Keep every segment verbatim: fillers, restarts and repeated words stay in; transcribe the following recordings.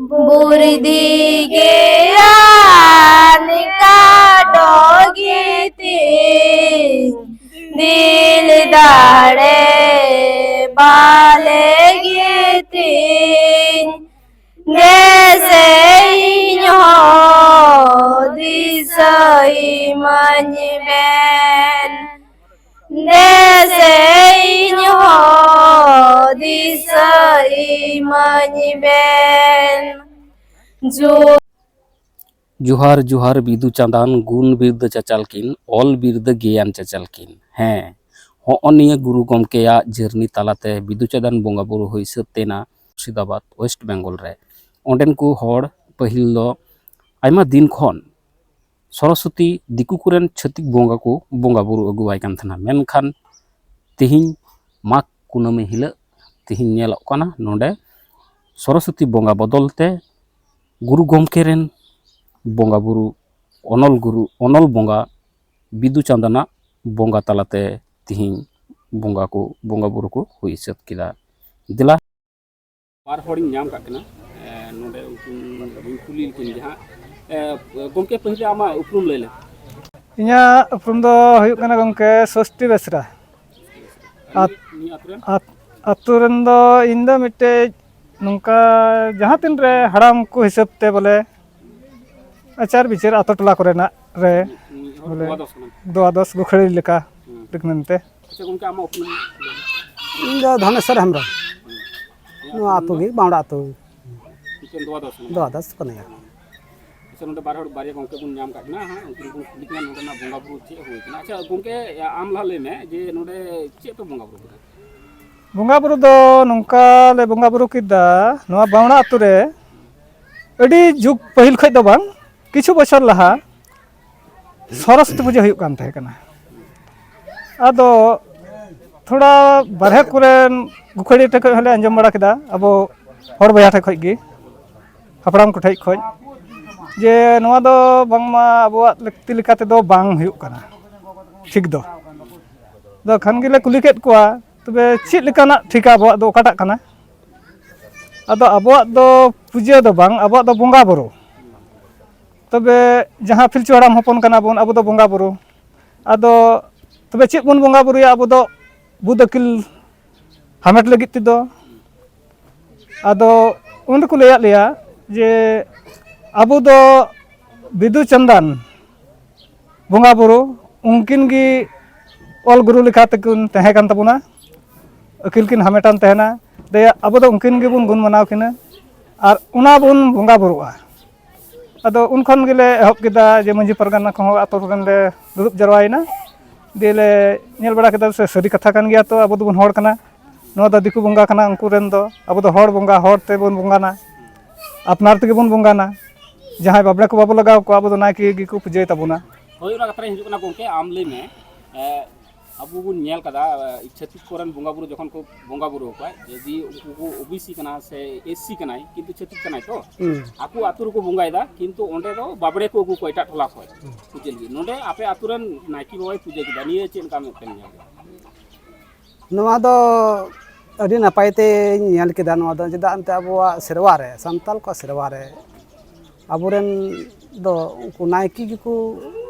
ᱵᱩᱨᱫᱤ ᱜᱮᱭᱟᱱ ᱠᱟᱰᱚ ᱜᱤᱛᱤᱧ, ᱫᱤᱞ ᱫᱟᱲᱮ ᱵᱟᱞᱮ ᱜᱤᱛᱤᱧ, ᱫᱮᱥᱮ ᱤᱧ ᱦᱚᱸ ᱫᱤᱥᱟᱹᱭ ᱢᱟᱹᱧ ᱵᱮᱱ᱾ ᱫᱮᱥᱮ ᱤᱧ ᱦᱚᱸ ᱫᱤᱥᱟᱹ ᱤᱢᱟᱹᱧ ᱵᱮᱱ᱾ ᱡᱚ- ᱡᱚᱦᱟᱨ, ᱡᱚᱦᱟᱨ ᱵᱤᱫᱩ ᱪᱟᱸᱫᱟᱱ, ᱜᱩᱱ ᱵᱤᱨᱫᱟᱹ ᱪᱟᱪᱟᱞ ᱠᱤᱱ, ᱚᱞ ᱵᱤᱨᱫᱟᱹ ᱜᱮᱭᱟᱱ ᱪᱟᱪᱟᱞ ᱠᱤᱱ᱾ ᱦᱮᱸ, ᱦᱚᱸᱜᱼᱚ ᱱᱤᱭᱟᱹ ᱜᱩᱨᱩ ᱜᱚᱢᱠᱮᱭᱟᱜ ᱡᱟᱹᱨᱱᱤ ᱛᱟᱞᱟᱛᱮ ᱵᱤᱫᱩ ᱪᱟᱸᱫᱟᱱ ᱵᱚᱸᱜᱟ ᱵᱩᱨᱩ ᱦᱩᱭ ᱥᱟᱹᱛ ᱮᱱᱟ ᱢᱩᱨᱥᱤᱫᱟᱵᱟᱫᱽ, ᱳᱭᱮᱥᱴ ᱵᱮᱝᱜᱚᱞ ᱨᱮ᱾ ᱚᱸᱰᱮᱱ ᱠᱚ ᱦᱚᱲ ᱯᱟᱹᱦᱤᱞ ᱫᱚ ᱟᱭᱢᱟ ᱫᱤᱱ ᱠᱷᱚᱱ ᱥᱚᱨᱚᱥᱚᱛᱤ ᱫᱤᱠᱩ ᱠᱚᱨᱮᱱ ᱪᱷᱟᱹᱛᱤᱠ ᱵᱚᱸᱜᱟ ᱠᱚ ᱵᱚᱸᱜᱟ ᱵᱩᱨᱩ ᱟᱹᱜᱩᱣᱟᱭ ᱠᱟᱱ ᱛᱟᱦᱮᱱᱟ, ᱢᱮᱱᱠᱷᱟᱱ ᱛᱮᱦᱮᱧ ᱢᱟᱜᱽ ᱠᱩᱱᱟᱹᱢᱤ ᱦᱤᱞᱳᱜ ᱛᱮᱦᱮᱧ ᱧᱮᱞᱚᱜ ᱠᱟᱱᱟ ᱱᱚᱰᱮ ᱥᱚᱨᱚᱥᱚᱛᱤ ᱵᱚᱸᱜᱟ ᱵᱚᱫᱚᱞ ᱛᱮ ᱜᱩᱨᱩ ᱜᱚᱢᱠᱮ ᱨᱮᱱ ᱵᱚᱸᱜᱟ ᱵᱩᱨᱩ, ᱚᱱᱚᱞ ᱜᱩᱨᱩ, ᱚᱱᱚᱞ ᱵᱚᱸᱜᱟ ᱵᱤᱫᱩ ᱪᱟᱸᱫᱟᱱᱟᱜ ᱵᱚᱸᱜᱟ ᱛᱟᱞᱟᱛᱮ ᱛᱮᱦᱮᱧ ᱵᱚᱸᱜᱟ ᱠᱚ ᱵᱚᱸᱜᱟ ᱵᱩᱨᱩ ᱠᱚ ᱦᱩᱭ ᱥᱟᱹᱛ ᱠᱮᱫᱟ᱾ ᱫᱮᱞᱟ᱾ ᱵᱟᱨ ᱦᱚᱲᱤᱧ ᱧᱟᱢ ᱠᱟᱜ ᱠᱤᱱᱟ᱾ ᱮ, ᱱᱚᱰᱮ ᱩᱱᱠᱤᱱ ᱵᱟᱹᱧ ᱠᱩᱞᱤ ᱞᱮᱠᱤᱱ ᱜᱮ ᱦᱟᱸᱜ᱾ ᱮ, ᱜᱚᱢᱠᱮ, ᱯᱟᱹᱦᱤᱞ ᱨᱮ ᱟᱢᱟᱜ ᱩᱯᱨᱩᱢ ᱞᱟᱹᱭ ᱞᱮᱢ᱾ ᱤᱧᱟᱹᱜ ᱩᱯᱨᱩᱢ ᱫᱚ ᱦᱩᱭᱩᱜ ᱠᱟᱱᱟ ᱜᱚᱢᱠᱮ ᱥᱚᱥᱴᱤ ᱵᱮᱥᱨᱟ᱾ ᱟᱨ ᱟᱛ-, ᱱᱤᱭᱟᱹ ᱟᱛᱳ ᱨᱮᱱ? ᱟᱛ-, ᱟᱛᱳ ᱨᱮᱱ ᱫᱚ ᱤᱧ ᱫᱚ ᱢᱤᱫᱴᱮᱡ ᱱᱚᱝᱠᱟ ᱡᱟᱦᱟᱸ ᱛᱤᱱ ᱨᱮ ᱦᱟᱲᱟᱢ ᱠᱚ ᱦᱤᱥᱟᱹᱵ ᱛᱮ ᱵᱚᱞᱮ ᱟᱪᱟᱨ ᱵᱤᱪᱟᱹᱨ ᱟᱛᱳ ᱴᱚᱞᱟ ᱠᱚᱨᱮᱱᱟᱜ ᱨᱮ ᱢᱤᱫ ᱦᱚᱲ ᱵᱚᱞᱮ ᱫᱚ ᱟᱫᱚ ᱥᱟᱱᱟᱢ᱾ ᱫᱚ ᱟᱫᱚ ᱜᱩᱠᱷᱟᱹᱲᱤ ᱞᱮᱠᱟ ᱦᱩᱸ᱾ ᱞᱮᱠ ᱢᱮᱱᱛᱮ᱾ ᱟᱪᱪᱷᱟ ᱜᱚᱢᱠᱮ, ᱟᱢᱟᱜ ᱩᱯᱨᱩᱢ? ᱤᱧ ᱫᱚ ᱫᱷᱚᱱᱮᱥᱚᱨ ᱦᱮᱢᱵᱨᱚᱢ᱾ ᱦᱩᱸ᱾ ᱱᱚᱣᱟ ᱟᱹᱛᱩ ᱜᱮ, ᱵᱟᱣᱲᱟ ᱟᱹᱛᱩ᱾ ᱢᱤᱫᱴᱮᱱ ᱫᱚ ᱟᱫᱚ ᱥᱟᱱᱟᱢ᱾ ᱫᱚ ᱟᱫᱚ ᱠᱟᱱᱟᱭᱟ᱾ ᱟᱪᱪᱷᱟ, ᱱᱚᱰᱮ ᱵᱟᱨ ᱦᱚᱲ, ᱵᱟᱨᱭᱟ ᱜᱚᱢᱠᱮ ᱵᱚᱱ ᱧᱟᱢ ᱠᱟᱜ ᱠᱤᱱᱟ ᱦᱟᱸᱜ, ᱩᱱᱠᱤᱱ ᱵᱚᱱ ᱠᱩᱞᱤ ᱠᱤᱱᱟ ᱱᱚᱰᱮᱱᱟᱜ ᱵᱚᱸᱜᱟ ᱵᱩᱨᱩ ᱪᱮᱫ ᱦᱩᱭ ᱠᱟᱱᱟ᱾ ᱟᱪᱪᱷᱟ ᱜᱚᱢᱠᱮ, ᱟᱢ ᱞᱟᱦᱟ ᱞᱟᱹᱭ ᱢᱮ ᱡᱮ ᱱᱚᱰᱮ ᱪᱮᱫ ᱯᱮ ᱵᱚᱸᱜᱟ ᱵᱩᱨᱩ ᱠᱮᱫᱟ? ᱵᱚᱸᱜᱟ ᱵᱩᱨᱩ ᱫᱚ ᱱᱚᱝᱠᱟ ᱞᱮ ᱵᱚᱸᱜᱟ ᱵᱩᱨᱩ ᱠᱮᱫᱟ, ᱱᱚᱣᱟ ᱵᱟᱣᱲᱟ ᱟᱹᱛᱩ ᱨᱮ ᱟᱹᱰᱤ ᱡᱩᱜᱽ ᱯᱟᱹᱦᱤᱞ ᱠᱷᱚᱡ ᱫᱚ ᱵᱟᱝ, ᱠᱤᱪᱷᱩ ᱵᱚᱪᱷᱚᱨ ᱞᱟᱦᱟ ᱥᱚᱨᱚᱥᱚᱛᱤ ᱯᱩᱡᱟᱹ ᱦᱩᱭᱩᱜ ᱠᱟᱱ ᱛᱟᱦᱮᱸ ᱠᱟᱱᱟ᱾ ᱟᱫᱚ ᱛᱷᱚᱲᱟ ᱵᱟᱨᱦᱮ ᱠᱚᱨᱮᱱ ᱜᱩᱠᱷᱟᱹᱲᱤ ᱴᱷᱮᱡ ᱠᱷᱚᱡ ᱦᱚᱸᱞᱮ ᱟᱸᱡᱚᱢ ᱵᱟᱲᱟ ᱠᱮᱫᱟ, ᱟᱵᱚ ᱦᱚᱲ ᱵᱚᱭᱦᱟ ᱴᱷᱮᱡ ᱠᱷᱚᱡ ᱜᱮ, ᱦᱟᱯᱲᱟᱢ ᱠᱚᱴᱷᱮᱡ ᱠᱷᱚᱡ, ᱡᱮ ᱱᱚᱣᱟ ᱫᱚ ᱵᱟᱝᱢᱟ ᱟᱵᱚᱣᱟᱜ ᱞᱟᱹᱠᱛᱤ ᱞᱮᱠᱟ ᱛᱮᱫᱚ ᱵᱟᱝ ᱦᱩᱭᱩᱜ ᱠᱟᱱᱟ ᱴᱷᱤᱠ ᱫᱚ᱾ ᱟᱫᱚ ᱠᱷᱟᱱ ᱜᱮᱞᱮ ᱠᱩᱞᱤ ᱠᱮᱫ ᱠᱚᱣᱟ, ᱛᱚᱵᱮ ᱪᱮᱫ ᱞᱮᱠᱟᱱᱟᱜ ᱴᱷᱤᱠᱟ ᱟᱵᱚᱣᱟᱜ ᱫᱚ ᱚᱠᱟᱴᱟᱜ ᱠᱟᱱᱟ? ᱟᱫᱚ ᱟᱵᱚᱣᱟᱜ ᱫᱚ ᱯᱩᱡᱟᱹ ᱫᱚ ᱵᱟᱝ, ᱟᱵᱚᱣᱟᱜ ᱫᱚ ᱵᱚᱸᱜᱟ ᱵᱩᱨᱩ᱾ ᱛᱚᱵᱮ ᱡᱟᱦᱟᱸ ᱯᱤᱞᱪᱩ ᱦᱟᱲᱟᱢ ᱦᱚᱯᱚᱱ ᱠᱟᱱᱟ ᱵᱚᱱ, ᱟᱵᱚ ᱫᱚ ᱵᱚᱸᱜᱟ ᱵᱩᱨᱩ᱾ ᱟᱫᱚ ᱛᱚᱵᱮ ᱪᱮᱫ ᱵᱚᱱ ᱵᱚᱸᱜᱟ ᱵᱩᱨᱩᱭᱟ? ᱟᱵᱚ ᱫᱚ ᱵᱩᱫ ᱟᱹᱠᱤᱞ ᱦᱟᱢᱮᱴ ᱞᱟᱹᱜᱤᱫ ᱛᱮᱫᱚ᱾ ᱟᱫᱚ ᱩᱱ ᱨᱮᱠᱚ ᱞᱟᱹᱭᱟᱫ ᱞᱮᱭᱟ ᱡᱮ ᱟᱵᱚ ᱫᱚ ᱵᱤᱫᱩ ᱪᱟᱸᱫᱟᱱ ᱵᱚᱸᱜᱟ ᱵᱩᱨᱩ, ᱩᱱᱠᱤᱱ ᱜᱮ ᱚᱞ ᱜᱩᱨᱩ ᱞᱮᱠᱟ ᱛᱮᱠᱤᱱ ᱛᱟᱦᱮᱸ ᱠᱟᱱ ᱛᱟᱵᱚᱱᱟ, ᱟᱹᱠᱤᱞ ᱠᱤᱱ ᱦᱟᱢᱮᱴᱟᱱ ᱛᱟᱦᱮᱱᱟ᱾ ᱫᱮᱭᱟ, ᱟᱵᱚ ᱫᱚ ᱩᱱᱠᱤᱱ ᱜᱮᱵᱚᱱ ᱜᱩᱱ ᱢᱟᱱᱟᱣ ᱠᱤᱱᱟ ᱟᱨ ᱚᱱᱟ ᱵᱚᱱ ᱵᱚᱸᱜᱟ ᱵᱩᱨᱩᱜᱼᱟ᱾ ᱟᱫᱚ ᱩᱱ ᱠᱷᱚᱱ ᱜᱮᱞᱮ ᱮᱦᱚᱵ ᱠᱮᱫᱟ ᱡᱮ ᱢᱟᱹᱡᱷᱤ ᱯᱟᱨᱜᱟᱱᱟ ᱠᱚᱦᱚᱸ ᱟᱛᱳ ᱨᱮᱱ ᱞᱮ ᱫᱩᱲᱩᱵ ᱡᱟᱨᱣᱟᱭᱮᱱᱟ᱾ ᱫᱤᱭᱮ ᱞᱮ ᱧᱮᱞ ᱵᱟᱲᱟ ᱠᱮᱫᱟ, ᱥᱮ ᱥᱟᱹᱨᱤ ᱠᱟᱛᱷᱟ ᱠᱟᱱ ᱜᱮᱭᱟ ᱛᱚ, ᱟᱵᱚ ᱫᱚᱵᱚᱱ ᱦᱚᱲ ᱠᱟᱱᱟ, ᱱᱚᱣᱟ ᱫᱚ ᱫᱤᱠᱩ ᱵᱚᱸᱜᱟ ᱠᱟᱱᱟ ᱩᱱᱠᱩ ᱨᱮᱱ ᱫᱚ, ᱟᱵᱚ ᱫᱚ ᱦᱚᱲ ᱵᱚᱸᱜᱟ, ᱦᱚᱲ ᱛᱮᱵᱚᱱ ᱵᱚᱸᱜᱟᱱᱟ, ᱟᱯᱱᱟᱨ ᱛᱮᱜᱮ ᱵᱚᱱ ᱵᱚᱸᱜᱟᱱᱟ᱾ ᱡᱟᱦᱟᱸᱭ ᱵᱟᱵᱽᱲᱮ ᱠᱚ ᱵᱟᱵᱚ ᱞᱟᱜᱟᱣ ᱠᱚᱣᱟ, ᱟᱵᱚ ᱫᱚ ᱱᱟᱭᱠᱮ ᱜᱮᱠᱚ ᱯᱩᱡᱟᱹᱭ ᱛᱟᱵᱚᱱᱟ᱾ ᱦᱳᱭ, ᱚᱱᱟ ᱠᱟᱛᱷᱟ ᱨᱮ ᱦᱤᱡᱩᱜ ᱠᱟᱱᱟ ᱜᱚᱢᱠᱮ, ᱟᱢ ᱞᱟᱹᱭ ᱢᱮ᱾ ᱮ, ᱟᱵᱚ ᱵᱚᱱ ᱧᱮᱞ ᱠᱟᱫᱟ, ᱮ, ᱪᱷᱟᱹᱛᱤᱠ ᱠᱚᱨᱮᱱ ᱵᱚᱸᱜᱟ ᱵᱩᱨᱩ ᱡᱚᱠᱷᱚᱱ ᱠᱚ ᱵᱚᱸᱜᱟ ᱵᱩᱨᱩ ᱟᱠᱚᱣᱟ, ᱡᱩᱫᱤ ᱩᱱᱠᱩ ᱠᱚ ᱳᱵᱤᱥᱤ ᱠᱟᱱᱟ ᱥᱮ ᱮᱥᱥᱤ ᱠᱟᱱᱟᱭ, ᱠᱤᱱᱛᱩ ᱪᱷᱟᱹᱛᱤᱠ ᱠᱟᱱᱟᱭ ᱛᱚ, ᱦᱩᱸ᱾ ᱟᱠᱚ ᱟᱹᱛᱩ ᱨᱮᱠᱚ ᱵᱚᱸᱜᱟᱭᱮᱫᱟ, ᱠᱤᱱᱛᱩ ᱚᱸᱰᱮ ᱫᱚ ᱵᱟᱵᱽᱲᱮ ᱠᱚ ᱟᱹᱜᱩ ᱠᱚᱣᱟ ᱮᱴᱟᱜ ᱴᱚᱞᱟ ᱠᱷᱚᱱ ᱯᱩᱡᱟᱹ ᱞᱟᱹᱜᱤᱫ᱾ ᱱᱚᱸᱰᱮ ᱟᱯᱮ ᱟᱹᱛᱩ ᱨᱮᱱ ᱱᱟᱭᱠᱮ ᱵᱟᱵᱟᱭ ᱯᱩᱡᱟᱹ ᱠᱮᱫᱟ, ᱱᱤᱭᱟᱹ ᱪᱮᱫ ᱞᱮᱠᱟ ᱢᱮᱫ ᱛᱮᱢ ᱧᱮᱞ ᱠᱮᱫᱟ? ᱱᱚᱣᱟ ᱫᱚ ᱟᱹᱰᱤ ᱱᱟᱯᱟᱭ ᱛᱮᱧ ᱧᱮᱞ ᱠᱮᱫᱟ᱾ ᱱᱚᱣᱟ ᱫᱚ ᱪᱮᱫᱟᱜ ᱮᱱᱛᱮ ᱟᱵᱚᱣᱟᱜ ᱥᱮᱨᱣᱟ ᱨᱮ, ᱥᱟᱱᱛᱟᱞ ᱠᱚᱣᱟᱜ ᱥᱮᱨᱣᱟ ᱨᱮ ᱟᱵᱚᱨᱮᱱ ᱫᱚ ᱩᱱᱠᱩ ᱱᱟᱭᱠᱮ ᱜᱮᱠᱚ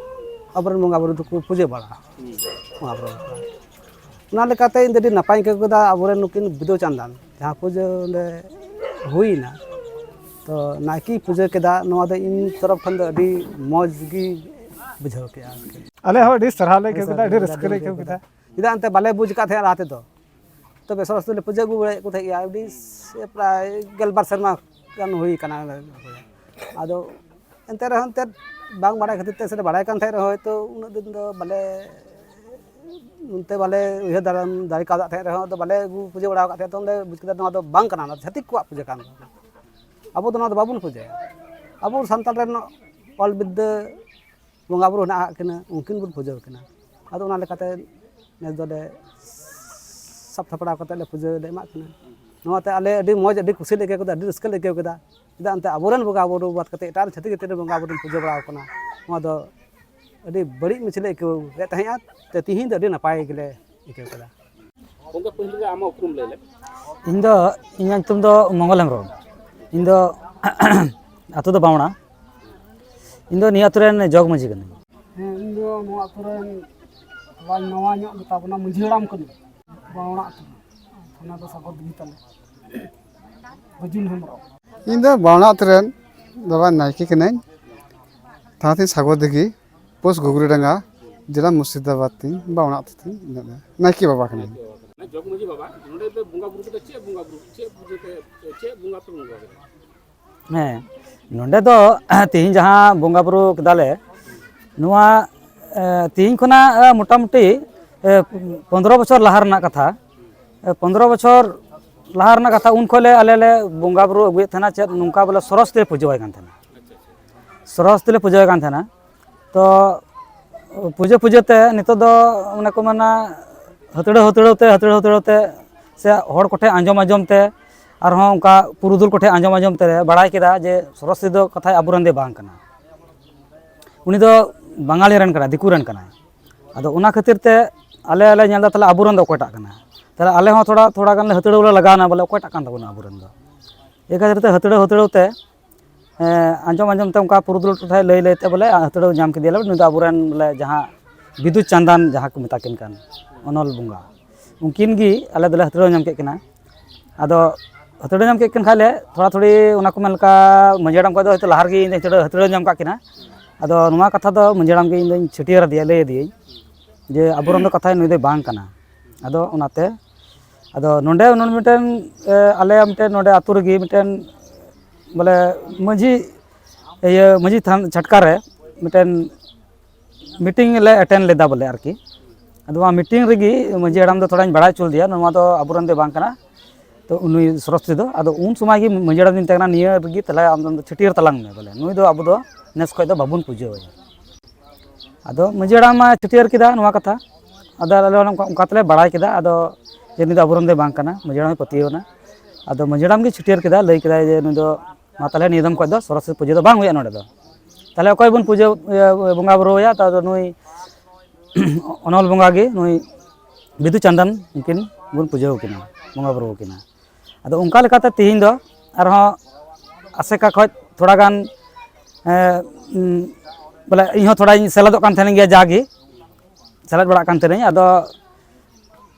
ᱟᱵᱚᱨᱮᱱ ᱵᱚᱸᱜᱟ ᱵᱩᱨᱩ ᱫᱚᱠᱚ ᱯᱩᱡᱟᱹ ᱵᱟᱲᱟ᱾ ᱦᱩᱸ᱾ ᱵᱚᱸᱜᱟ ᱵᱩᱨᱩ᱾ ᱚᱱᱟ ᱞᱮᱠᱟᱛᱮ ᱤᱧ ᱫᱚ ᱟᱹᱰᱤ ᱱᱟᱯᱟᱭᱤᱧ ᱟᱹᱭᱠᱟᱹᱣ ᱠᱮᱫᱟ, ᱟᱵᱚᱨᱮᱱ ᱱᱩᱠᱤᱱ ᱵᱤᱫᱩ ᱪᱟᱸᱫᱟᱱ ᱡᱟᱦᱟᱸ ᱯᱩᱡᱟᱹ ᱚᱸᱰᱮ ᱦᱩᱭᱱᱟ, ᱛᱚ ᱱᱟᱭᱠᱮᱭ ᱯᱩᱡᱟᱹ ᱠᱮᱫᱟ, ᱱᱚᱣᱟ ᱫᱚ ᱤᱧ ᱛᱚᱨᱚᱯ ᱠᱷᱚᱱ ᱫᱚ ᱟᱹᱰᱤ ᱢᱚᱡᱽ ᱜᱮ ᱵᱩᱡᱷᱟᱹᱣ ᱠᱮᱫᱼᱟ ᱟᱨᱠᱤ᱾ ᱟᱞᱮ ᱦᱚᱸ ᱟᱹᱰᱤ ᱥᱟᱨᱦᱟᱣ ᱞᱮ ᱟᱹᱭᱠᱟᱹᱣ ᱠᱮᱫᱟ, ᱟᱹᱰᱤ ᱨᱟᱹᱥᱠᱟᱹ ᱞᱮ ᱟᱹᱭᱠᱟᱹᱣ ᱠᱮᱫᱟ᱾ ᱪᱮᱫᱟᱜ ᱮᱱᱛᱮ ᱵᱟᱞᱮ ᱵᱩᱡᱽ ᱟᱠᱟᱫ ᱛᱟᱦᱮᱸᱫ ᱞᱟᱦᱟ ᱛᱮᱫᱚ᱾ ᱛᱚᱵᱮ ᱥᱚᱨᱚᱥᱚᱛᱤ ᱞᱮ ᱯᱩᱡᱟᱹ ᱟᱹᱜᱩ ᱵᱟᱲᱟᱭᱮᱫ ᱠᱚ ᱛᱟᱦᱮᱸᱫ ᱜᱮᱭᱟ, ᱟᱹᱰᱤ ᱥᱮ ᱯᱨᱟᱭ ᱜᱮᱞᱵᱟᱨ ᱥᱮᱨᱢᱟ ᱜᱟᱱ ᱦᱩᱭ ᱠᱟᱱᱟ᱾ ᱟᱫᱚ ᱮᱱᱛᱮ ᱨᱮᱦᱚᱸ ᱮᱱᱛᱮᱫ ᱵᱟᱝ ᱵᱟᱲᱟᱭ ᱠᱷᱟᱹᱛᱤᱨ ᱛᱮ, ᱥᱮ ᱵᱟᱲᱟᱭ ᱠᱟᱱ ᱛᱟᱦᱮᱸᱫ ᱨᱮᱦᱚᱸ ᱦᱚᱭᱛᱳ ᱩᱱᱟᱹᱜ ᱫᱤᱱ ᱫᱚ ᱵᱟᱞᱮ, ᱚᱱᱛᱮ ᱵᱟᱞᱮ ᱩᱭᱦᱟᱹᱨ ᱫᱟᱨᱟᱢ ᱫᱟᱲᱮ ᱠᱟᱣᱫᱟ ᱛᱟᱦᱮᱸᱫ ᱨᱮᱦᱚᱸ, ᱟᱫᱚ ᱵᱟᱞᱮ ᱟᱹᱜᱩ ᱯᱩᱡᱟᱹ ᱵᱟᱲᱟ ᱟᱠᱟᱫ ᱛᱟᱦᱮᱸᱫ, ᱛᱚ ᱚᱸᱰᱮ ᱵᱩᱡᱽ ᱠᱮᱫᱟ ᱱᱚᱣᱟ ᱫᱚ ᱵᱟᱝ ᱠᱟᱱᱟ, ᱱᱚᱣᱟ ᱫᱚ ᱪᱷᱟᱹᱛᱤᱠ ᱠᱚᱣᱟᱜ ᱯᱩᱡᱟᱹ ᱠᱟᱱ ᱜᱮᱭᱟ᱾ ᱟᱵᱚ ᱫᱚ ᱱᱚᱣᱟ ᱫᱚ ᱵᱟᱵᱚᱱ ᱯᱩᱡᱟᱹᱭᱟ᱾ ᱟᱵᱚ ᱥᱟᱱᱛᱟᱲ ᱨᱮᱱ ᱚᱞ ᱵᱤᱫᱽᱫᱟᱹ ᱵᱚᱸᱜᱟ ᱵᱩᱨᱩ ᱦᱮᱱᱟᱜ ᱟᱠᱟᱫ ᱠᱤᱱᱟ, ᱩᱱᱠᱤᱱ ᱵᱚᱱ ᱯᱩᱡᱟᱹ ᱟᱹᱠᱤᱱᱟ᱾ ᱟᱫᱚ ᱚᱱᱟ ᱞᱮᱠᱟᱛᱮ ᱱᱮᱥ ᱫᱚᱞᱮ ᱥᱟᱵ ᱥᱟᱯᱲᱟᱣ ᱠᱟᱛᱮ ᱞᱮ ᱯᱩᱡᱟᱹ ᱞᱮ ᱮᱢᱟᱜ ᱠᱤᱱᱟ᱾ ᱱᱚᱣᱟᱛᱮ ᱟᱞᱮ ᱟᱹᱰᱤ ᱢᱚᱡᱽ, ᱟᱹᱰᱤ ᱠᱩᱥᱤ ᱞᱮ ᱟᱹᱭᱠᱟᱹᱣ ᱠᱮᱫᱟ, ᱟᱹᱰᱤ ᱨᱟᱹᱥᱠᱟᱹ ᱞᱮ ᱟᱹᱭᱠᱟᱹᱣ ᱠᱮᱫᱟ᱾ ᱪᱮᱫᱟᱜ ᱮᱱᱛᱮ ᱟᱵᱚᱨᱮᱱ ᱵᱚᱸᱜᱟ ᱵᱩᱨᱩ ᱵᱟᱫ ᱠᱟᱛᱮ ᱮᱴᱟᱜ ᱨᱮᱱ ᱪᱷᱟᱹᱛᱤᱠ ᱡᱟᱹᱛᱤ ᱨᱮᱱ ᱵᱚᱸᱜᱟ ᱵᱩᱨᱩ ᱯᱩᱡᱟᱹ ᱵᱟᱲᱟ ᱟᱠᱟᱱᱟ, ᱱᱚᱣᱟ ᱫᱚ ᱟᱹᱰᱤ ᱵᱟᱹᱲᱤᱡ ᱢᱟᱹᱪᱷᱤ ᱞᱮ ᱟᱹᱭᱠᱟᱹᱣ ᱮᱫ ᱛᱟᱦᱮᱸᱫᱼᱟ᱾ ᱛᱮ ᱛᱤᱦᱤᱧ ᱫᱚ ᱟᱹᱰᱤ ᱱᱟᱯᱟᱭ ᱜᱮᱞᱮ ᱟᱹᱭᱠᱟᱹᱣ ᱠᱮᱫᱟ᱾ ᱜᱚᱢᱠᱮ, ᱯᱟᱹᱦᱤᱞ ᱨᱮ ᱟᱢᱟᱜ ᱩᱯᱨᱩᱢ ᱞᱟᱹᱭ ᱞᱮᱢ᱾ ᱤᱧ ᱫᱚ, ᱤᱧᱟᱹᱜ ᱧᱩᱛᱩᱢ ᱫᱚ ᱢᱚᱝᱜᱚᱞ ᱦᱮᱢᱵᱨᱚᱢ᱾ ᱤᱧ ᱫᱚ ᱟᱹᱛᱩ ᱫᱚ ᱵᱟᱢᱲᱟ᱾ ᱤᱧ ᱫᱚ ᱱᱤᱭᱟᱹ ᱟᱹᱛᱩ ᱨᱮᱱ ᱡᱚᱜᱽ ᱢᱟᱹᱡᱷᱤ ᱠᱟᱹᱱᱟᱹᱧ᱾ ᱦᱮᱸ, ᱤᱧ ᱫᱚ ᱱᱚᱣᱟ ᱟᱹᱛᱩ ᱨᱮᱱ ᱛᱷᱚᱲᱟ ᱱᱟᱣᱟ ᱧᱚᱜ ᱜᱮᱛᱟ ᱵᱚᱱᱟ, ᱢᱟᱹᱡᱷᱤ ᱦᱟᱲᱟᱢ ᱠᱟᱹᱱᱟᱹᱧ ᱵᱟᱢᱲᱟ ᱟᱹᱛᱩ ᱨᱮᱱ᱾ ᱛᱷᱟᱱᱟ ᱫᱚ ᱥᱟᱜᱚᱨ ᱫᱤᱜᱷᱤ ᱛᱟᱞᱮ᱾ ᱵᱟᱹᱡᱩᱱ ᱦᱮᱢᱵᱨᱚᱢ᱾ ᱤᱧ ᱫᱚ ᱵᱟᱢᱲᱟ ᱟᱹᱛᱩ ᱨᱮᱱ ᱵᱟᱵᱟ ᱱᱟᱭᱠᱮ ᱠᱟᱹᱱᱟᱹᱧ᱾ ᱛᱷᱟᱱᱟ ᱛᱤᱧ ᱥᱟᱜᱚᱨ ᱫᱤᱜᱷᱤ, ᱯᱳᱥᱴ ᱜᱷᱩᱜᱽᱨᱤᱰᱟᱸᱜᱟ, ᱡᱮᱞᱟ ᱢᱩᱨᱥᱤᱫᱟᱵᱟᱫᱽ ᱛᱤᱧ, ᱵᱟᱢᱲᱟ ᱟᱹᱛᱩ ᱛᱤᱧ ᱤᱧ ᱫᱚ ᱱᱟᱭᱠᱮ ᱵᱟᱵᱟ ᱠᱟᱹᱱᱟᱹᱧ᱾ ᱡᱚᱜᱽ ᱢᱟᱹᱡᱷᱤ ᱵᱟᱵᱟ, ᱱᱚᱰᱮ ᱫᱚ ᱵᱚᱸᱜᱟ ᱵᱩᱨᱩ ᱠᱚᱫᱚ ᱪᱮᱫ ᱵᱚᱸᱜᱟ ᱵᱩᱨᱩ, ᱪᱮᱫ ᱯᱩᱡᱟᱹ ᱯᱮ, ᱪᱮᱫ ᱵᱚᱸᱜᱟ ᱯᱮ ᱵᱚᱸᱜᱟ ᱠᱮᱫᱟ? ᱦᱮᱸ, ᱱᱚᱰᱮ ᱫᱚ ᱛᱮᱦᱮᱧ ᱡᱟᱦᱟᱸ ᱵᱚᱸᱜᱟ ᱵᱩᱨᱩ ᱠᱮᱫᱟᱞᱮ, ᱱᱚᱣᱟ, ᱮ, ᱛᱮᱦᱮᱧ ᱠᱷᱚᱱᱟᱜ, ᱮ, ᱢᱚᱴᱟᱢᱩᱴᱤ, ᱮ, ᱯᱚᱱᱫᱽᱨᱚ ᱵᱚᱪᱷᱚᱨ ᱞᱟᱦᱟ ᱨᱮᱱᱟᱜ ᱠᱟᱛᱷᱟ᱾ ᱮ, ᱯᱚᱱᱫᱽᱨᱚ ᱵᱚᱪᱷᱚᱨ ᱞᱟᱦᱟ ᱨᱮᱱᱟᱜ ᱠᱟᱛᱷᱟ, ᱩᱱ ᱠᱷᱚᱱ ᱞᱮ, ᱟᱞᱮ ᱞᱮ ᱵᱚᱸᱜᱟ ᱵᱩᱨᱩ ᱟᱹᱜᱩᱭᱮᱫ ᱛᱟᱦᱮᱱᱟ, ᱪᱮᱫ ᱱᱚᱝᱠᱟ ᱵᱚᱞᱮ ᱥᱚᱨᱚᱥᱚᱛᱤ ᱞᱮ ᱯᱩᱡᱟᱹᱣᱟᱭ ᱠᱟᱱ ᱛᱟᱦᱮᱱᱟ᱾ ᱥᱚᱨᱚᱥᱚᱛᱤ ᱞᱮ ᱯᱩᱡᱟᱹᱣᱟᱭ ᱠᱟᱱ ᱛᱟᱦᱮᱱᱟ᱾ ᱛᱚ ᱯᱩᱡᱟᱹ ᱯᱩᱡᱟᱹ ᱛᱮ ᱱᱤᱛᱚᱜ ᱫᱚ, ᱚᱱᱮ ᱠᱚ ᱢᱮᱱᱟ, ᱦᱟᱹᱛᱲᱟᱹᱣ ᱦᱟᱹᱛᱲᱟᱹᱣ ᱛᱮ, ᱦᱟᱹᱛᱲᱟᱹᱣ ᱦᱟᱹᱛᱲᱟᱹᱣ ᱛᱮ, ᱥᱮ ᱦᱚᱲ ᱠᱚᱴᱷᱮᱱ ᱟᱸᱡᱚᱢ ᱟᱸᱡᱚᱢ ᱛᱮ, ᱟᱨᱦᱚᱸ ᱚᱱᱠᱟ ᱯᱩᱨᱩᱫᱷᱩᱞ ᱠᱚᱴᱷᱮᱱ ᱟᱸᱡᱚᱢ ᱟᱸᱡᱚᱢ ᱛᱮ ᱵᱟᱲᱟᱭ ᱠᱮᱫᱟ ᱡᱮ ᱥᱚᱨᱚᱥᱚᱛᱤ ᱫᱚ ᱠᱟᱛᱷᱟᱡ ᱟᱵᱚᱨᱮᱱ ᱫᱚᱭ ᱵᱟᱝ ᱠᱟᱱᱟ᱾ ᱩᱱᱤ ᱫᱚ ᱵᱟᱝᱟᱞᱤ ᱨᱮᱱ ᱠᱟᱱᱟᱭ, ᱫᱤᱠᱩ ᱨᱮᱱ ᱠᱟᱱᱟᱭ᱾ ᱟᱫᱚ ᱚᱱᱟ ᱠᱷᱟᱹᱛᱤᱨ ᱛᱮ ᱟᱞᱮ ᱞᱮ ᱧᱮᱞ ᱮᱫᱟ, ᱛᱟᱦᱞᱮ ᱟᱵᱚᱨᱮᱱ ᱫᱚ ᱚᱠᱚᱭᱴᱟᱜ ᱠᱟᱱᱟᱭ? ᱛᱟᱦᱞᱮ ᱟᱞᱮ ᱦᱚᱸ ᱛᱷᱚᱲᱟ, ᱛᱷᱚᱲᱟ ᱜᱟᱱ ᱞᱮ ᱦᱟᱹᱛᱲᱟᱹᱣ ᱞᱮ ᱞᱟᱜᱟᱣ ᱮᱱᱟ, ᱵᱚᱞᱮ ᱚᱠᱚᱭᱴᱟᱜ ᱠᱟᱱ ᱛᱟᱵᱚᱱᱟ ᱟᱵᱚᱨᱮᱱ ᱫᱚ᱾ ᱮᱭ ᱠᱷᱟᱹᱛᱤᱨ ᱛᱮ ᱦᱟᱹᱛᱲᱟᱹᱣ ᱦᱟᱹᱛᱲᱟᱹᱣ ᱛᱮ, ᱮᱸ, ᱟᱸᱡᱚᱢ ᱟᱸᱡᱚᱢ ᱛᱮ ᱚᱱᱠᱟ ᱯᱩᱨᱩᱫᱷᱩᱞ ᱴᱚᱴᱷᱟᱭ ᱞᱟᱹᱭ ᱞᱟᱹᱭ ᱛᱮ ᱵᱚᱞᱮ ᱦᱟᱹᱛᱲᱟᱹᱣ ᱧᱟᱢ ᱠᱮᱫᱮᱭᱟᱞᱮ, ᱱᱩᱭ ᱫᱚ ᱟᱵᱚᱨᱮᱱ ᱵᱚᱞᱮ ᱡᱟᱦᱟᱸ ᱵᱤᱫᱩ ᱪᱟᱸᱫᱟᱱ ᱡᱟᱦᱟᱸ ᱠᱚ ᱢᱮᱛᱟ ᱠᱤᱱ ᱠᱟᱱ ᱚᱱᱚᱞ ᱵᱚᱸᱜᱟ, ᱩᱱᱠᱤᱱ ᱜᱮ ᱟᱞᱮ ᱫᱚᱞᱮ ᱦᱟᱹᱛᱲᱟᱹᱣ ᱧᱟᱢ ᱠᱮᱫ ᱠᱤᱱᱟ᱾ ᱟᱫᱚ ᱦᱟᱹᱛᱲᱟᱹᱣ ᱧᱟᱢ ᱠᱮᱫ ᱠᱤᱱ ᱠᱷᱟᱡ ᱞᱮ, ᱛᱷᱚᱲᱟ ᱛᱷᱚᱲᱤ ᱚᱱᱟ ᱠᱚ ᱢᱮᱱ ᱞᱮᱠᱟ ᱢᱟᱹᱡᱷᱤ ᱦᱟᱲᱟᱢ ᱠᱷᱚᱡ ᱫᱚ ᱦᱚᱭᱛᱳ ᱞᱟᱦᱟ ᱨᱮᱜᱮ ᱤᱧ ᱫᱚᱧ ᱦᱟᱹᱛᱲᱟᱹᱣ, ᱦᱟᱹᱛᱲᱟᱹᱣ ᱧᱟᱢ ᱠᱟᱜ ᱠᱤᱱᱟ᱾ ᱟᱫᱚ ᱱᱚᱣᱟ ᱠᱟᱛᱷᱟ ᱫᱚ ᱢᱟᱹᱡᱷᱤ ᱦᱟᱲᱟᱢ ᱜᱮ ᱤᱧ ᱫᱚᱧ ᱪᱷᱟᱹᱴᱭᱟᱹᱨ ᱟᱫᱮᱭᱟ, ᱞᱟᱹᱭ ᱟᱫᱮᱭᱟᱹᱧ ᱡᱮ ᱟᱵᱚᱨᱮᱱ ᱫᱚ ᱠᱟᱛᱷᱟᱡ ᱱᱩᱭ ᱫᱚᱭ ᱵᱟᱝ ᱠᱟᱱᱟ᱾ ᱟᱫᱚ ᱚᱱᱟᱛᱮ, ᱟᱫᱚ ᱱᱚᱰᱮ, ᱱᱚᱰᱮ ᱢᱤᱫᱴᱮᱱ, ᱮ, ᱟᱞᱮᱭᱟᱜ ᱢᱤᱫᱴᱮᱱ ᱱᱚᱰᱮ ᱟᱹᱛᱩ ᱨᱮᱜᱮ ᱢᱤᱫᱴᱮᱱ ᱵᱚᱞᱮ ᱢᱟᱹᱡᱷᱤ, ᱤᱭᱟᱹ, ᱢᱟᱹᱡᱷᱤ ᱛᱷᱟᱱ ᱪᱷᱟᱴᱠᱟ ᱨᱮ ᱢᱤᱫᱴᱮᱱ meeting ᱞᱮ attend ᱞᱮᱫᱟ ᱵᱚᱞᱮ ᱟᱨᱠᱤ᱾ ᱟᱫᱚ ᱚᱱᱟ meeting ᱨᱮᱜᱮ ᱢᱟᱹᱡᱷᱤ ᱦᱟᱲᱟᱢ ᱫᱚ ᱛᱷᱚᱲᱟᱧ ᱵᱟᱲᱟᱭ ᱦᱚᱪᱚ ᱞᱮᱫᱮᱭᱟ, ᱱᱚᱣᱟ ᱫᱚ ᱟᱵᱚᱨᱮᱱ ᱫᱚ ᱵᱟᱝ ᱠᱟᱱᱟ᱾ ᱛᱚ ᱩᱱᱤ ᱥᱚᱨᱚᱥᱚᱛᱤ ᱫᱚ, ᱟᱫᱚ ᱩᱱ ᱥᱚᱢᱚᱭ ᱜᱮ ᱢᱟᱹᱡᱷᱤ ᱦᱟᱲᱟᱢ ᱫᱚᱧ ᱢᱮᱛᱟᱭ ᱠᱟᱱᱟ, "ᱱᱤᱭᱟᱹ ᱨᱮᱜᱮ ᱛᱟᱦᱞᱮ ᱟᱢ ᱫᱚ ᱪᱷᱟᱹᱴᱭᱟᱹᱨ ᱛᱟᱞᱟᱝ ᱢᱮ, ᱵᱚᱞᱮ ᱱᱩᱭ ᱫᱚ ᱟᱵᱚ ᱫᱚ ᱱᱮᱥ ᱠᱷᱚᱡ ᱫᱚ ᱵᱟᱵᱚᱱ ᱯᱩᱡᱟᱹᱣᱟᱭᱟ᱾" ᱟᱫᱚ ᱢᱟᱹᱡᱷᱤ ᱦᱟᱲᱟᱢ ᱢᱟ ᱪᱷᱟᱹᱴᱭᱟᱹᱨ ᱠᱮᱫᱟ ᱱᱚᱣᱟ ᱠᱟᱛᱷᱟ᱾ ᱟᱫᱚ ᱟᱞᱮ ᱚᱱᱠᱟ, ᱚᱱᱠᱟ ᱛᱮᱞᱮ ᱵᱟᱲᱟᱭ ᱠᱮᱫᱟ, ᱟᱫᱚ ᱡᱮ ᱱᱩᱭ ᱫᱚ ᱟᱵᱚᱨᱮᱱ ᱫᱚᱭ ᱵᱟᱝ ᱠᱟᱱᱟ, ᱢᱟᱹᱡᱷᱤ ᱦᱟᱲᱟᱢ ᱮ ᱯᱟᱹᱛᱭᱟᱹᱣ ᱮᱱᱟ᱾ ᱟᱫᱚ ᱢᱟᱹᱡᱷᱤ ᱦᱟᱲᱟᱢ ᱜᱮ ᱪᱷᱟᱹᱴᱭᱟᱹᱨ ᱠᱮᱫᱟ, ᱞᱟᱹᱭ ᱠᱮᱫᱟᱭ ᱡᱮ ᱱᱩᱭ ᱫᱚ ᱢᱟ ᱛᱟᱦᱞᱮ ᱱᱤᱭᱟᱹ ᱫᱚᱢ ᱠᱷᱚᱡ ᱫᱚ ᱥᱚᱨᱚᱥᱚᱛᱤ ᱯᱩᱡᱟᱹ ᱫᱚ ᱵᱟᱝ ᱦᱩᱭᱩᱜᱼᱟ ᱱᱚᱰᱮ ᱫᱚ᱾ ᱛᱟᱦᱞᱮ ᱚᱠᱚᱭ ᱵᱚᱱ ᱯᱩᱡᱟᱹ, ᱤᱭᱟᱹ, ᱵᱚᱸᱜᱟ ᱵᱩᱨᱩ ᱟᱭᱟ? ᱛᱚ ᱟᱫᱚ ᱱᱩᱭ ᱚᱱᱚᱞ ᱵᱚᱸᱜᱟ ᱜᱮ, ᱱᱩᱭ ᱵᱤᱫᱩ ᱪᱟᱸᱫᱟᱱ ᱩᱱᱠᱤᱱ ᱵᱚᱱ ᱯᱩᱡᱟᱹ ᱟᱹᱠᱤᱱᱟ, ᱵᱚᱸᱜᱟ ᱵᱩᱨᱩ ᱟᱹᱠᱤᱱᱟ᱾ ᱟᱫᱚ ᱚᱱᱠᱟ ᱞᱮᱠᱟᱛᱮ ᱛᱮᱦᱮᱧ ᱫᱚ ᱟᱨᱦᱚᱸ ᱟᱥᱮᱠᱟ ᱠᱷᱚᱱ ᱛᱷᱚᱲᱟ ᱜᱟᱱ, ᱮᱸ, ᱩᱸ, ᱵᱚᱞᱮ ᱤᱧ ᱦᱚᱸ ᱛᱷᱚᱲᱟᱧ ᱥᱮᱞᱮᱫᱚᱜ ᱠᱟᱱ ᱛᱟᱦᱮᱱ ᱜᱮᱭᱟ, ᱡᱟᱜᱮ ᱥᱮᱞᱮᱫ ᱵᱟᱲᱟᱜ ᱠᱟᱱ ᱛᱟᱦᱮᱱᱟᱹᱧ᱾ ᱟᱫᱚ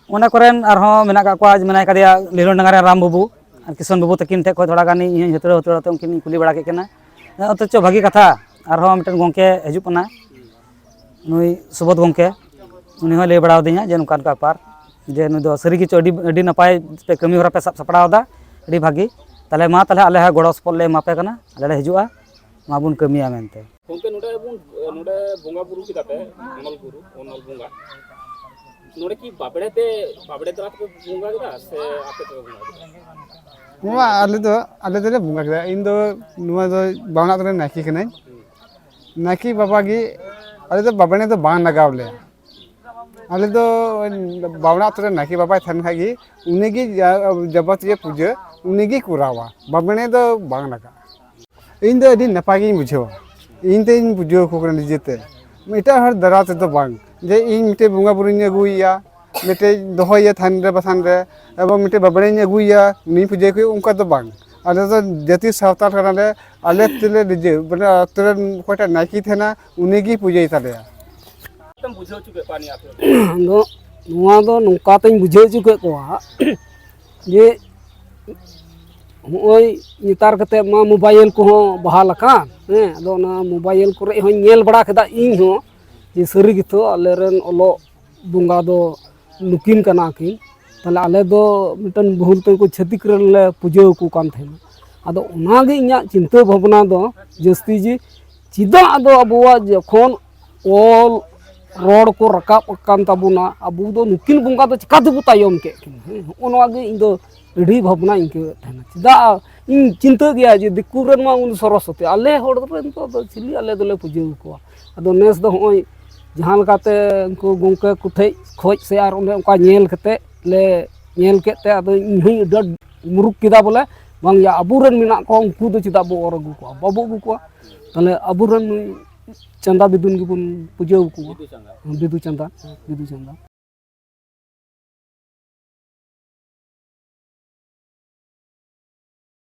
ᱚᱱᱟ ᱠᱚᱨᱮᱱ ᱟᱨᱦᱚᱸ ᱢᱮᱱᱟᱜ ᱠᱟᱜ ᱠᱚᱣᱟ, ᱢᱮᱱᱟᱭ ᱠᱟᱫᱮᱭᱟ ᱞᱤᱞᱚᱱ ᱰᱟᱸᱜᱟ ᱨᱮᱱ ᱨᱟᱢ ᱵᱟᱹᱵᱩ ᱟᱨ ᱠᱤᱥᱚᱱ ᱵᱟᱹᱵᱩ ᱛᱟᱹᱠᱤᱱ ᱴᱷᱮᱱ ᱠᱷᱚᱱ ᱛᱷᱚᱲᱟ ᱜᱟᱱ ᱤᱧ ᱦᱚᱸᱧ ᱦᱟᱹᱛᱲᱟᱹᱣ ᱦᱟᱹᱛᱲᱟᱹᱣ ᱛᱮ ᱩᱱᱠᱤᱱ ᱤᱧ ᱠᱩᱞᱤ ᱵᱟᱲᱟ ᱠᱮᱫ ᱠᱤᱱᱟ᱾ ᱚᱛᱷᱚᱪᱚ ᱵᱷᱟᱹᱜᱤ ᱠᱟᱛᱷᱟ, ᱟᱨᱦᱚᱸ ᱢᱤᱫᱴᱮᱱ ᱜᱚᱢᱠᱮ ᱦᱤᱡᱩᱜ ᱠᱟᱱᱟ, ᱱᱩᱭ ᱥᱩᱵᱳᱫᱷ ᱜᱚᱢᱠᱮ, ᱩᱱᱤ ᱦᱚᱸᱭ ᱞᱟᱹᱭ ᱵᱟᱲᱟ ᱟᱹᱫᱤᱧᱟ ᱡᱮ ᱱᱚᱝᱠᱟ ᱱᱚᱝᱠᱟ ᱵᱮᱯᱟᱨ, ᱡᱮ ᱱᱩᱭ ᱫᱚ ᱥᱟᱹᱨᱤ ᱜᱮᱪᱚ ᱟᱹᱰᱤ, ᱟᱹᱰᱤ ᱱᱟᱯᱟᱭ ᱯᱮ ᱠᱟᱹᱢᱤ ᱦᱚᱨᱟ ᱯᱮ ᱥᱟᱵ ᱥᱟᱯᱲᱟᱣ ᱮᱫᱟ, ᱟᱹᱰᱤ ᱵᱷᱟᱹᱜᱤ᱾ ᱛᱟᱦᱚᱞᱮ ᱢᱟ ᱛᱟᱦᱚᱞᱮ ᱟᱞᱮ ᱦᱚᱸ ᱜᱚᱲᱚ ᱥᱚᱯᱚᱦᱚᱫ ᱞᱮ ᱮᱢᱟ ᱯᱮ ᱠᱟᱱᱟ, ᱟᱞᱮ ᱞᱮ ᱦᱤᱡᱩᱜᱼᱟ, ᱢᱟ ᱵᱚᱱ ᱠᱟᱹᱢᱤᱭᱟ ᱢᱮᱱᱛᱮ᱾ ᱜᱚᱢᱠᱮ, ᱱᱚᱰᱮ ᱵᱚᱱ, ᱱᱚᱰᱮ ᱵᱚᱸᱜᱟ ᱵᱩᱨᱩ ᱠᱮᱫᱟ ᱯᱮ, ᱚᱱᱚᱞ ᱵᱩᱨᱩ, ᱚᱱᱚᱞ ᱵᱚᱸᱜᱟ, ᱱᱚᱰᱮ ᱠᱤ ᱵᱟᱵᱲᱮ ᱛᱮ, ᱵᱟᱵᱲᱮ ᱛᱟᱞᱟ ᱛᱮᱯᱮ ᱵᱚᱸᱜᱟ ᱠᱮᱫᱟ ᱥᱮ ᱟᱯᱮ ᱛᱮᱯᱮ ᱵᱚᱸᱜᱟ ᱠᱮᱫᱟ? ᱱᱚᱣᱟ ᱟᱞᱮ ᱫᱚ, ᱟᱞᱮ ᱫᱚᱞᱮ ᱵᱚᱸᱜᱟ ᱠᱮᱫᱟ᱾ ᱤᱧ ᱫᱚ ᱱᱚᱣᱟ ᱫᱚ ᱵᱟᱣᱱᱟ ᱟᱛᱳ ᱨᱮᱱ ᱱᱟᱭᱠᱮ ᱠᱟᱹᱱᱟᱹᱧ᱾ ᱱᱟᱭᱠᱮ ᱵᱟᱵᱟ ᱜᱮ, ᱟᱞᱮ ᱫᱚ ᱵᱟᱵᱲᱮ ᱫᱚ ᱵᱟᱝ ᱞᱟᱜᱟᱣ ᱞᱮᱭᱟ᱾ ᱟᱞᱮ ᱫᱚ ᱵᱟᱣᱱᱟ ᱟᱛᱳ ᱨᱮ ᱱᱟᱭᱠᱮ ᱵᱟᱵᱟᱭ ᱛᱟᱦᱮᱱ ᱠᱷᱟᱡ ᱜᱮ, ᱩᱱᱤ ᱜᱮ ᱡᱟ-, ᱡᱟᱵᱚᱛᱤᱭᱚ ᱯᱩᱡᱟᱹ ᱩᱱᱤ ᱜᱮ ᱠᱚᱨᱟᱣᱟ, ᱵᱟᱵᱲᱮ ᱫᱚ ᱵᱟᱝ ᱞᱟᱜᱟᱜᱼᱟ᱾ ᱤᱧ ᱫᱚ ᱟᱹᱰᱤ ᱱᱟᱯᱟᱭ ᱜᱤᱧ ᱵᱩᱡᱷᱟᱹᱣᱟ, ᱤᱧ ᱛᱮᱧ ᱯᱩᱡᱟᱹ ᱟᱠᱚ ᱠᱟᱱᱟ ᱱᱤᱡᱮᱛᱮ, ᱮᱴᱟᱜ ᱦᱚᱲ ᱫᱟᱨᱟ ᱛᱮᱫᱚ ᱵᱟᱝ᱾ ᱡᱮ ᱤᱧ ᱢᱤᱫᱴᱮᱡ ᱵᱚᱸᱜᱟ ᱵᱩᱨᱩᱧ ᱟᱹᱜᱩᱭᱮᱭᱟ, ᱢᱤᱫᱴᱮᱡ ᱫᱚᱦᱚᱭᱮᱭᱟ ᱛᱷᱟᱱ ᱨᱮ ᱵᱟᱛᱷᱟᱱ ᱨᱮ, ᱮᱵᱚᱝ ᱢᱤᱫᱴᱮᱡ ᱵᱟᱵᱲᱮᱧ ᱟᱹᱜᱩᱭᱮᱭᱟ, ᱩᱱᱤᱧ ᱯᱩᱡᱟᱹᱭ ᱠᱚ, ᱚᱱᱠᱟ ᱫᱚ ᱵᱟᱝ᱾ ᱟᱞᱮ ᱫᱚ ᱡᱟᱹᱛᱤ ᱥᱟᱶᱛᱟᱞ ᱠᱟᱱᱟᱞᱮ, ᱟᱞᱮ ᱛᱮᱞᱮ ᱱᱤᱡᱮ, ᱢᱟᱱᱮ ᱟᱛᱳ ᱨᱮᱱ ᱚᱠᱚᱭᱴᱟᱜ ᱱᱟᱭᱠᱮ ᱛᱟᱦᱮᱱᱟ, ᱩᱱᱤ ᱜᱮᱭ ᱯᱩᱡᱟᱹᱭ ᱛᱟᱞᱮᱭᱟ᱾ ᱪᱮᱫ ᱮᱢ ᱵᱩᱡᱷᱟᱹᱣ ᱦᱚᱪᱚ ᱠᱮᱫ ᱠᱚᱣᱟ ᱱᱤᱭᱟᱹ ᱟᱛᱳ ᱨᱮ? ᱟᱫᱚ ᱱᱚᱣᱟ ᱫᱚ ᱱᱚᱝᱠᱟ ᱛᱤᱧ ᱵᱩᱡᱷᱟᱹᱣ ᱦᱚᱪᱚ ᱠᱮᱫ ᱠᱚᱣᱟ ᱡᱮ ᱦᱚᱸᱜᱼᱚᱭ ᱱᱮᱛᱟᱨ ᱠᱟᱛᱮᱫ ᱢᱟ ᱢᱳᱵᱟᱭᱤᱞ ᱠᱚᱦᱚᱸ ᱵᱟᱦᱟᱞ ᱟᱠᱟᱱ, ᱦᱮᱸ, ᱟᱫᱚ ᱚᱱᱟ ᱢᱳᱵᱟᱭᱤᱞ ᱠᱚᱨᱮ ᱦᱚᱸᱧ ᱧᱮᱞ ᱵᱟᱲᱟ ᱠᱮᱫᱟ ᱤᱧ ᱦᱚᱸ, ᱡᱮ ᱥᱟᱹᱨᱤ ᱜᱮᱛᱚ ᱟᱞᱮᱨᱮᱱ ᱚᱞᱚᱜ ᱵᱚᱸᱜᱟ ᱫᱚ ᱱᱩᱠᱤᱱ ᱠᱟᱱᱟ ᱠᱤᱱ, ᱛᱟᱦᱞᱮ ᱟᱞᱮ ᱫᱚ ᱢᱤᱫᱴᱮᱱ ᱵᱷᱩᱞ ᱛᱮ ᱩᱱᱠᱩ ᱪᱷᱟᱹᱛᱤᱠ ᱨᱮᱱ ᱞᱮ ᱯᱩᱡᱟᱹ ᱟᱠᱚ ᱠᱟᱱ ᱛᱟᱦᱮᱱᱟ᱾ ᱟᱫᱚ ᱚᱱᱟᱜᱮ ᱤᱧᱟᱹᱜ ᱪᱤᱱᱛᱟᱹ ᱵᱷᱟᱵᱽᱱᱟ ᱫᱚ ᱡᱟᱹᱥᱛᱤ ᱡᱮ ᱪᱮᱫᱟᱜ ᱟᱫᱚ ᱟᱵᱚᱣᱟᱜ ᱡᱚᱠᱷᱚᱱ ᱚᱞ ᱨᱚᱲ ᱠᱚ ᱨᱟᱠᱟᱵ ᱟᱠᱟᱱ ᱛᱟᱵᱚᱱᱟ, ᱟᱵᱚ ᱫᱚ ᱱᱩᱠᱤᱱ ᱵᱚᱸᱜᱟ ᱫᱚ ᱪᱤᱠᱟ ᱛᱮᱵᱚ ᱛᱟᱭᱚᱢ ᱠᱮᱫ ᱠᱤᱱᱟ? ᱦᱮᱸ, ᱦᱚᱸᱜᱼᱚ ᱱᱚᱣᱟ ᱜᱮ ᱤᱧ ᱫᱚ ᱟᱹᱰᱤ ᱵᱷᱟᱵᱽᱱᱟᱧ ᱟᱹᱭᱠᱟᱹᱣᱮᱫ ᱛᱟᱦᱮᱱᱟ᱾ ᱪᱮᱫᱟᱜ ᱤᱧ ᱪᱤᱱᱛᱟᱹ ᱜᱮᱭᱟ ᱡᱮ ᱫᱤᱠᱩ ᱨᱮᱱ ᱢᱟ ᱩᱱᱤ ᱥᱚᱨᱚᱥᱚᱛᱤ, ᱟᱞᱮ ᱦᱚᱲ ᱨᱮᱱ ᱫᱚ ᱟᱫᱚ ᱪᱤᱞᱤ ᱟᱞᱮ ᱫᱚᱞᱮ ᱯᱩᱡᱟᱹ ᱟᱠᱚᱣᱟ? ᱟᱫᱚ ᱱᱮᱥ ᱫᱚ ᱦᱚᱸᱜᱼᱚᱭ ᱡᱟᱦᱟᱸ ᱞᱮᱠᱟᱛᱮ ᱩᱱᱠᱩ ᱜᱚᱢᱠᱮ ᱠᱚᱴᱷᱮᱡ ᱠᱷᱚᱡ ᱥᱮ ᱟᱨ ᱚᱸᱰᱮ ᱚᱱᱠᱟ ᱧᱮᱞ ᱠᱟᱛᱮ ᱞᱮ ᱧᱮᱞ ᱠᱮᱫ ᱛᱮ ᱟᱫᱚ ᱤᱧ ᱦᱚᱸᱧ ᱟᱹᱰᱤ ᱟᱸᱴ ᱢᱩᱨᱩᱠ ᱠᱮᱫᱟ ᱵᱚᱞᱮ, ᱵᱟᱝ ᱭᱟ, ᱟᱵᱚᱨᱮᱱ ᱢᱮᱱᱟᱜ ᱠᱚᱣᱟ, ᱩᱱᱠᱩ ᱫᱚ ᱪᱮᱫᱟᱜ ᱵᱚ ᱚᱨ ᱟᱹᱜᱩ ᱠᱚᱣᱟ? ᱵᱟᱵᱚ ᱟᱹᱜᱩ ᱠᱚᱣᱟ᱾ ᱛᱟᱦᱞᱮ ᱟᱵᱚᱨᱮᱱ ᱱᱩᱭ ᱪᱟᱸᱫᱟ ᱵᱤᱫᱩᱱ ᱜᱮᱵᱚᱱ ᱯᱩᱡᱟᱹ ᱟᱠᱚᱣᱟ᱾ ᱵᱤᱫᱩ ᱪᱟᱸᱫᱟ᱾ ᱵᱤᱫᱩ ᱪᱟᱸᱫᱟ, ᱵᱤᱫᱩ ᱪᱟᱸᱫᱟ᱾